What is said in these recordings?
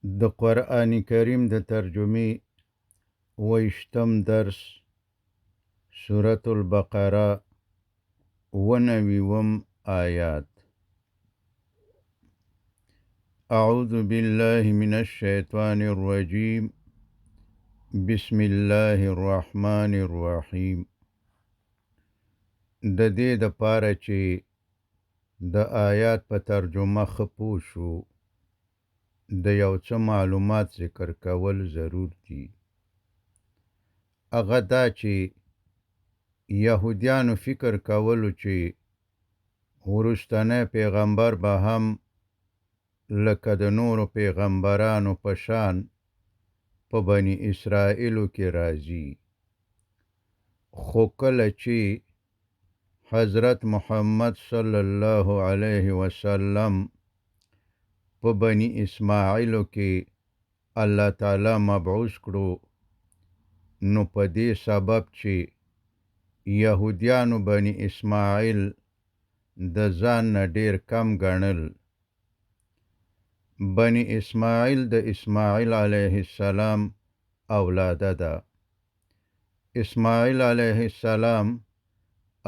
د قرآن کریم د ترجمې 27 درس، سورة البقره، 97 آیات. أعوذ بالله من الشیطان الرجیم، بسم الله الرحمن الرحیم. د دې د پاره چې د آیات په ترجمه ښه پوه شو، د یو څه معلومات ذکر کول ضرور دي. هغه دا چې یهودیانو فکر کولو چې وروستنی پیغمبر به هم لکه د نورو پیغمبرانو په شان په بني اسرائیلو کې راځي، خو کله چې حضرت محمد صلی الله علیه وسلم په بني اسماعیلو کې الله تعالی مبعوث کړو، نو په دې سبب چې یهودیانو بني اسماعیل د ځان نه ډیر کم ګڼل، بني اسماعیل د اسماعیل علیه السلام اولاده ده. اسماعیل علیه السلام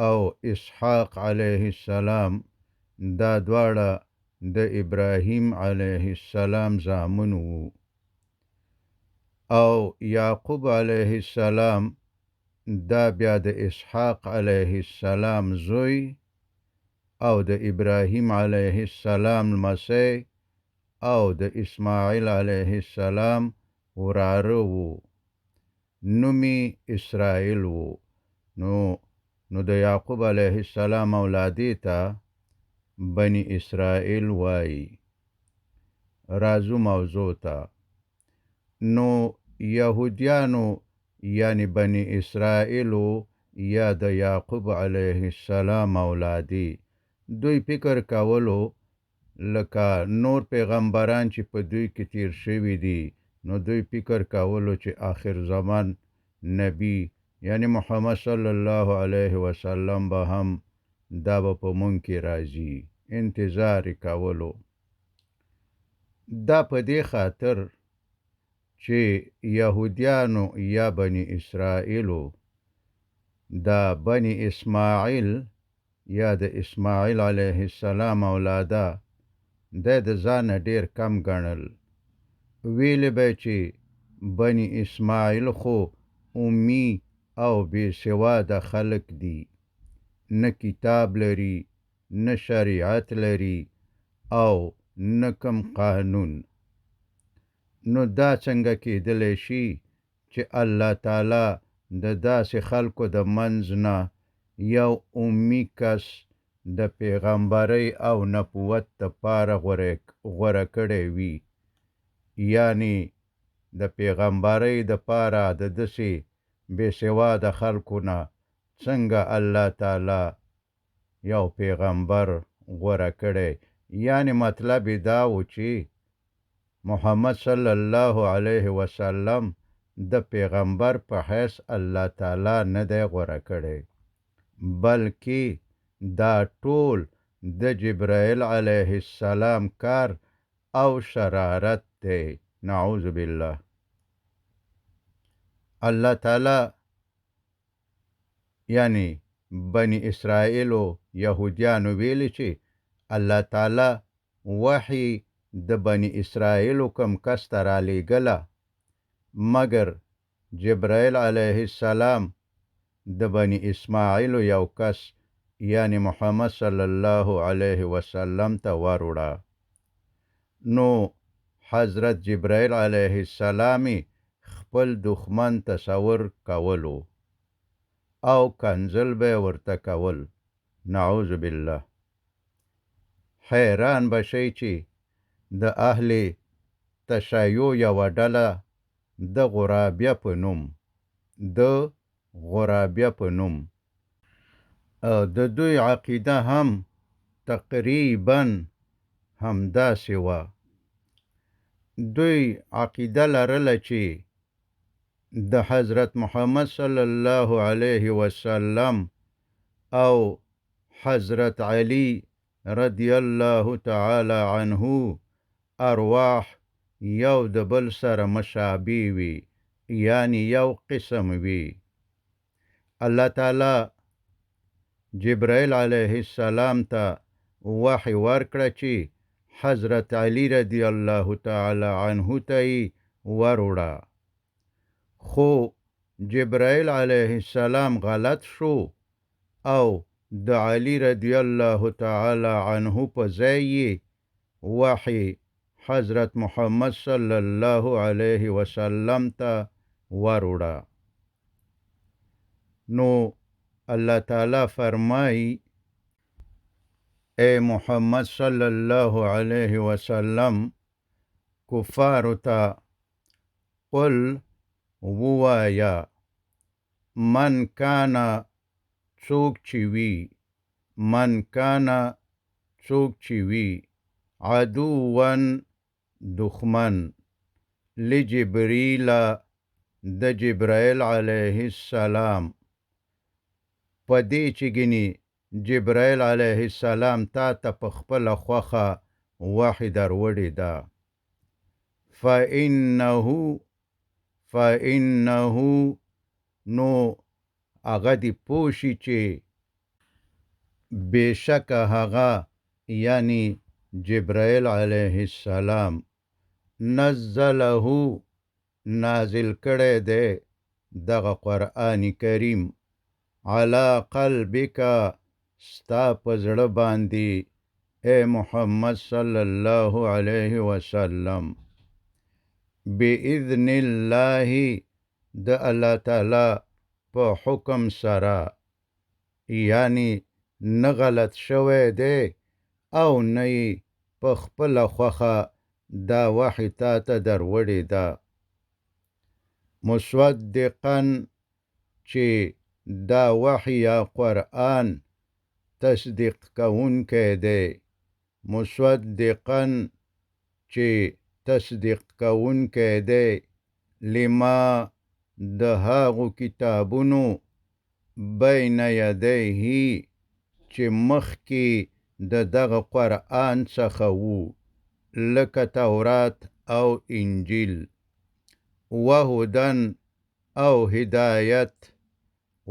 او اسحاق علیه السلام دا دواړه د ابراهیم علیه السلام زامن وو، او یعقوب علیه السلام دا بیا د اسحاق علیه السلام زوی او د ابراهیم علیه السلام لمسی او د اسماعیل علیه السلام وراره وو، نوم یې اسرائیل وو. نو د یعقوب علیه السلام اولادې ته بني اسرائیل وایي. راځو موضوع ته. نو یهودیانو یعنی بني اسرائیلو یا د یعقوب علیه السلام اولادې، دوی فکر کولو لکه نور پیغمبران چې په دوی کې تیر شوي دي، نو دوی فکر کولو چې آخر زمان نبی یعنی محمد صلی الله علیه وسلم به هم دا به په مونږ کې راځي، انتظار یې کولو. دا په دې خاطر چې یهودیانو یا بني اسرائیلو دا بني اسماعیل یا د اسماعیل علیه السلام اولاده د ځانه ډیر کم ګڼل. ویلې به چې بني اسماعیل خو امي او بې سواده خلک دي، نه کتاب لري، نه شریعت لري او نه کوم قانون. نو دا څنګه کېدلی شي چې الله تعالی د داسې خلکو د منځ نه یو امي کس د پیغمبرۍ او نبوت دپاره غوره کړی وي؟ یعنی د پیغمبرۍ دپاره د داسې بې سواده خلکو نه څنګه الله تعالی یو پیغمبر غوره کړی؟ یعنی مطلب یې دا و چې محمد صلی الله علیه وسلم د پیغمبر په حیث الله تعالی نه دی غوره کړی، بلکې دا ټول د جبرائیل علیه السلام کار او شرارت دی، نعوذ بالله. الله تعالی یعنی بني اسرائیلو یهودیانو ویلي چې الله تعالی وحی د بني اسرائیلو کوم کس ته رالیږله، مګر جبرائیل علیه السلام د بني اسماعیلو یو کس یعنی محمد صلی الله علیه وسلم ته وروړه. نو حضرت جبرائیل علیه السلام خپل دښمن تصور کولو او کنځل به یې ورته کول، نعوذ بالله. حیران به شئ چې د اهل تشیع یوه ډله د غرابیه په نوم، د غرابیه په نوم د دوی عقیده هم تقریبا همداسې وه. دوی عقیده لرله چې د حضرت محمد صلی الله علیه وسلم او حضرت علی رضی الله تعالی عنه ارواح یو د بل سره مشابه وي، یعنی یو قسم وي. الله تعالی جبرائیل علیه السلام ته وحی ورکړه چې حضرت علی رضی الله تعالی عنه ته یې وروړه، خو جبرائیل علیه السلام غلط شو او د علی رضی الله تعالی عنه په ځای یې وحی حضرت محمد صلی الله علیه وسلم ته وروړه. نو الله تعالی فرمایي: اے محمد صلی الله علیه وسلم، کفارو ته قل ووایا، من کان څوک چې وي، من کان څوک چې وي، عدوا دښمن، لجبریل د جبرائیل علیه السلام، په دې چې ګنې جبرائیل علیه السلام تا ته په خپله خوښه وحی دروړې ده. فإنه نو هغه دې پوه شي چې بېشکه هغه یعنی جبرائیل علیه السلام نزله نازل کړی دی دغه قرآن کریم علی قلبک ستا په زړه باندې اے محمد صلی الله علیه وسلم، بإذن الله د الله تعالی په حکم سره، یعنی نه غلط شوی دی او نه یې په خپله خوښه دا وحی تا ته دروړې ده. مصدقا چې دا وحی یا قرآن تصدیق کوونکی دی، مصدقا چې تصدیق کوونکی دی لما د هغو کتابونو بین یدیه چې مخکې د دغه قرآن څخه وو، لکه تورات او انجیل، وهدى او هدایت،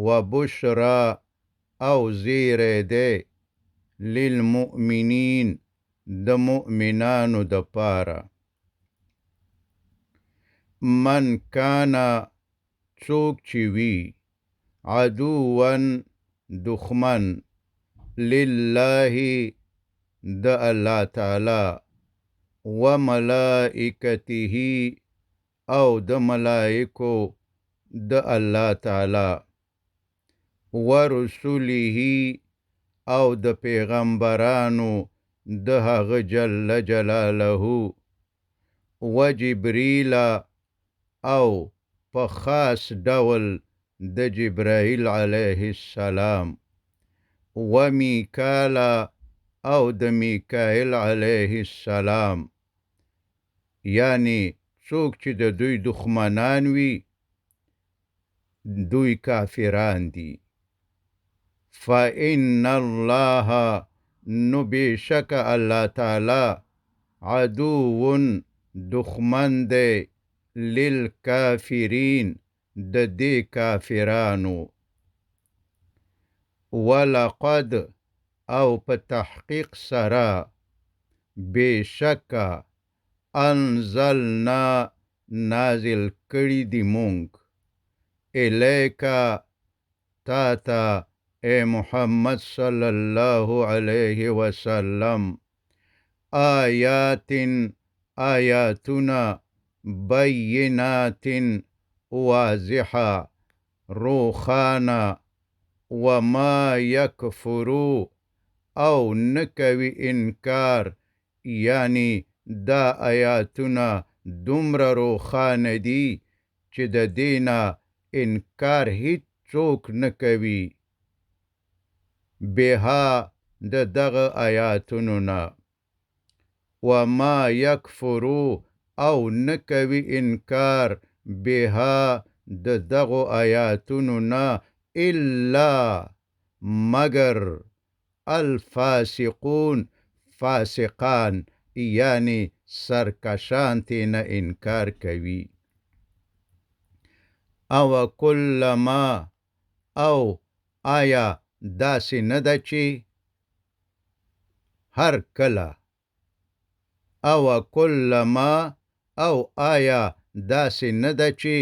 وبشرا او زیری دی للمؤمنین د مؤمنانو دپاره. من کان څوک چې وي عدوا دښمن لله د الله تعالی وملائکته او د ملائکو د الله تعالی ورسله او د پیغمبرانو د هغه جل جلاله وجبریل او په خاص ډول د جبرائیل علیه السلام ومیکال او د میکائیل علیه السلام، یعنی څوک چې د دوی دښمنان وي دوی کافران دي. فإن الله نو بېشکه الله تعالی عدو دښمن دی للکافرین د دې کافرانو. ولقد او په تحقیق سره بېشکه انزلنا نازل کړي دي مونږ الیک تا ته اے محمد صلی الله علیه وسلم آیات آیاتونه بینات واضحه روښانه وما یکفرو او نه کوي انکار، یعنی دا آیاتونه دومره روښانه دي چې د دې نه انکار هیڅوک نه کوي بها د دغه آیاتونو نه. وما یکفرو او نه کوي انکار بها د دغو آیاتونو نه الا مگر الفاسقون فاسقان، یعنی سرکشان ترې نه انکار کوي. او کلما، او آیا داسې نه ده چې هر کله، او کلما، او آیا داسې نه ده چې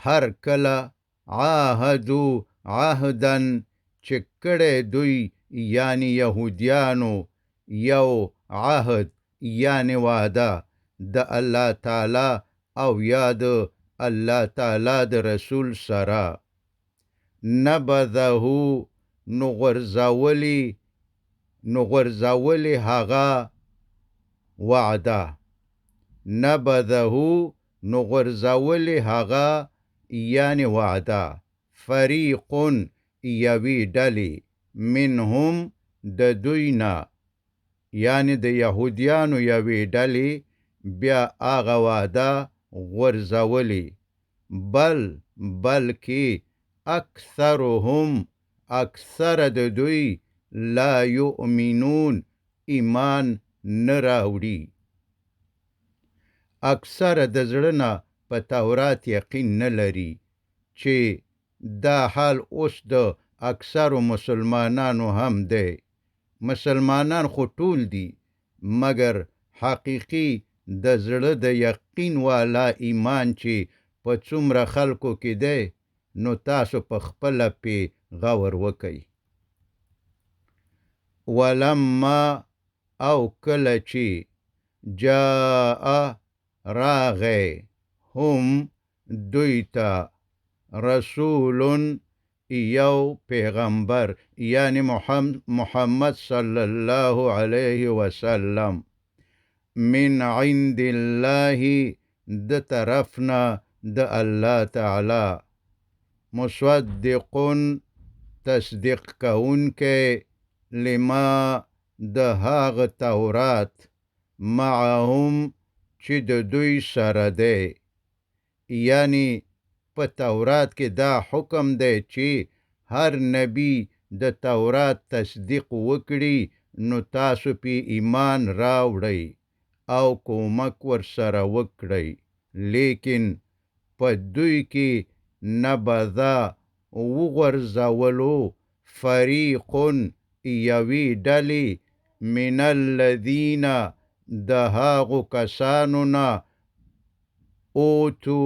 هر کله عاهدو عهدا چې کړی دوی یعنی یهودیانو یو عهد یعنی وعده د الله تعالی او یا د الله تعالی د رسول سره، نبذه نو غورځولي هغه وعده، نبذه نو غورځولي هغه یعنی وعده، فریق یوې ډلې، منهم د دوی نه یعنی د یهودیانو یوې ډلې بیا هغه وعده غورځولې، بل بلکې اکثرهم اکثر د دوی لا یؤمنون ایمان نه راوړي. اکثره د زړه نه په تورات یقین نه لري، چې دا حال اوس د اکثرو مسلمانانو هم دی. مسلمانان خو ټول دي، مګر حقیقي د زړه د یقین والا ایمان چې په څومره خلکو کې دی، نو تاسو په خپله پې غور وکئ. ولما او کله چې جاء راغی هم دوی ته رسول یو پیغمبر یعنی محمد صلی الله علیه وسلم، من عند الله د طرفنا د الله تعالی، مصدق تصدیق کوونکی لما د هغه تورات معهم چې د دوی سره دی، یعنی په تورات کې دا حکم دی چې هر نبی د تورات تصدیق وکړي نو تاسو پې ایمان راوړئ او کومک ورسره وکړئ، لیکن په دوی کې نبذه وغورځولو فریق یوې ډلې من الذین د هغو کسانو نه اوتو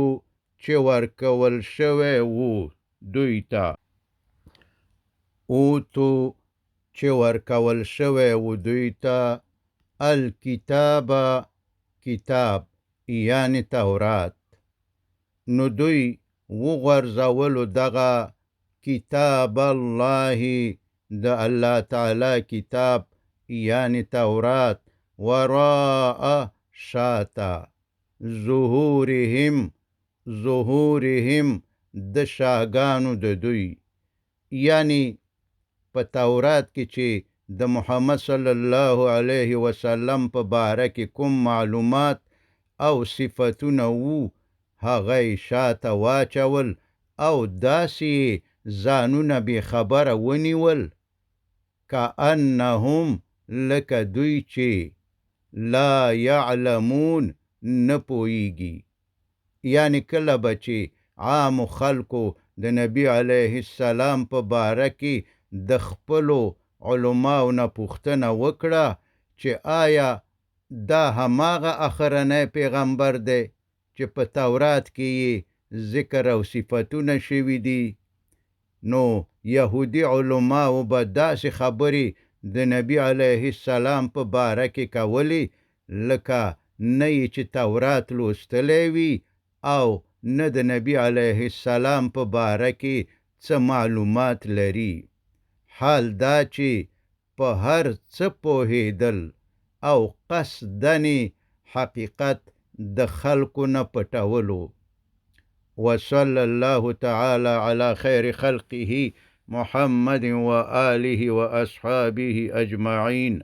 چې ورکول شوی وو دوی ته، اوتو چې ورکول شوی وو دوی ته الکتاب کتاب یعنی تورات، نو دوی وغورځولو دغه کتاب الله د الله تعالی کتاب یعنی تورات، وراء شاته ظهورهم ظهورهم د شاګانو د دوی، یعنی په تورات کې چې د محمد صلی الله علیه وسلم په باره کې کوم معلومات او صفتونه وو هغه یې شاته واچول او داسې یې ځانونه بې خبره ونیول، کأنهم لکه دوی چې لا یعلمون نه پوهیږي. یعنی کله به چې عامو خلکو د نبی علیه السلام په باره کې د خپلو علماو نه پوښتنه وکړه چې آیا دا هماغه اخرنی پیغمبر دی چې په تورات کې یې ذکر او صفتونه شوي دي، نو یهودي علماو به داسې خبرې د نبی علیه السلام په باره کې کولې لکه نه یې چې تورات لوستلی وي او نه د نبی علیه السلام په باره کې څه معلومات لري، حال دا چې په هر څه پوهېدل او قصداً حقیقت د خلکو نه پټولو. وصلی الله تعالی علی خیر خلقه محمد وآله وأصحابه أجمعين.